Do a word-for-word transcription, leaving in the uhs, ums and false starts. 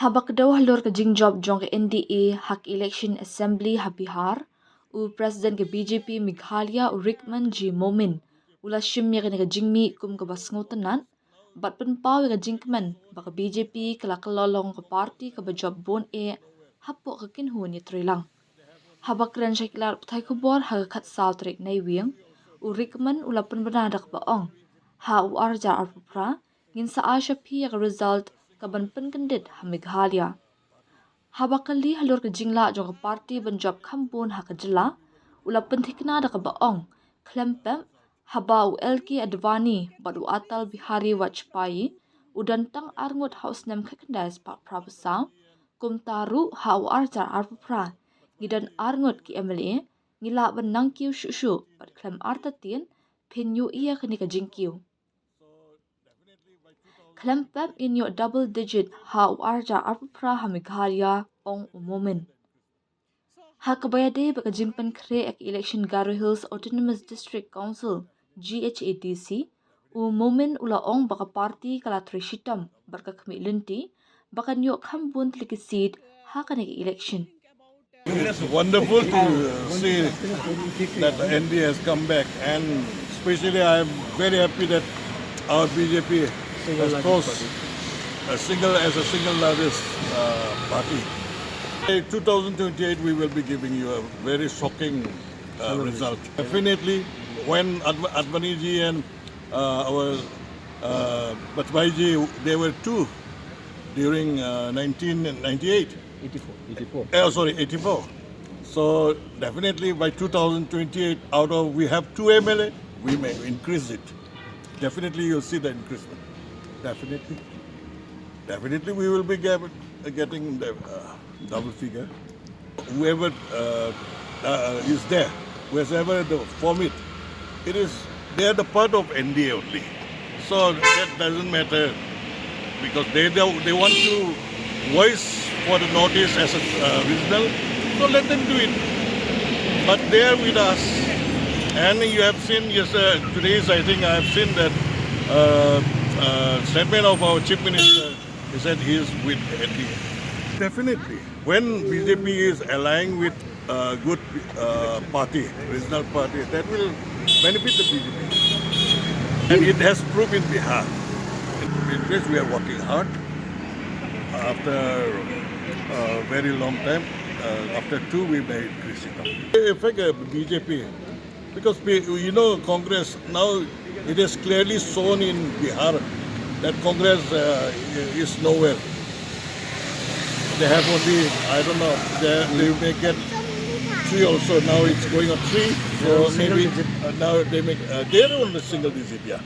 Haba kdew halor ka jingjop jong ka N D A ha ka election assembly ha Bihar, u President ka B J P Meghalaya u Rikman J Momin u la shim ïa kane ka jingmih kum kaba sngewtynnat bad pynpaw ïa ka jingkmen ba ka B J P ka la kylla long ka party kaba jop bun eh hapoh ka kynhun ïatreilang. Haba kren sha ki lad pathai khubor ha ka khatsaw tarik Naiwieng, u Rikman u la pynbna da kaba ong, ha u arhajar arphew phra ngin sa ai sha phi ïa ka result kaban pynkyndit ha Meghalaya. Haba kylli halor ka jinglah jong ka party ban jop kham bun ha ka jylla, u la pynthikna da kaba ong, khlem pep, haba u L K Advani bad u Atal Bihari Vajpayee u don tang arngut ha u snem khatkhyndai spah phraphew saw, kumta ruh ha u arhajar arphew phra ngi don arngut ki M L A, ngi lah ban nang kiew shuh shuh bad khlem artatien phin ïohi ïa kane ka jingkiew. Khlem pep ngin ïoh double digit ha u arhajar arphew phra ha Meghalaya, ong u Momin. Ha kaba ïadei bad ka jingpynkhreh ïa ka election Garo Hills Autonomous District Council, G H A D C, u Momin u la ong ba ka party ka la trei shitom bad ka khmih lynti ba kan ïoh kham bun tylli ki seat ha kane ka election. It's wonderful to see that the N D A has come back, and especially I am very happy that our B J P has crossed a single as a single largest uh, party. In two thousand twenty-eight, we will be giving you a very shocking uh, result. Definitely, when Adv- Advani ji and uh, our uh, Vajpayee ji, they were two during uh, nineteen ninety-eight. eighty-four. eighty-four. Oh, sorry, eighty-four. So definitely by two thousand twenty-eight, out of we have two M L A, we may increase it. Definitely you'll see the increasement. Definitely. Definitely we will be get, getting the uh, double figure. Whoever uh, uh, is there, whoever the form it, it is they are the part of N D A only. So that doesn't matter because they they, they want to voice for the Northeast as a uh, regional. So let them do it. But they are with us, and you have seen yes uh, today's. I think I have seen that uh, uh, statement of our chief minister. He said he is with N D A. Definitely, when B J P is allying with a good uh, party, regional party, that will benefit the B J P. And it has proved in Bihar. In place, we are working hard. After a very long time, uh, after two, we may increase it. In fact, uh, B J P, because you know, Congress now it is clearly shown in Bihar that Congress uh, is nowhere. They have only, I don't know, they, they may get three also. Now it's going on three. So maybe uh, now they make uh, they're on the single digit, yeah.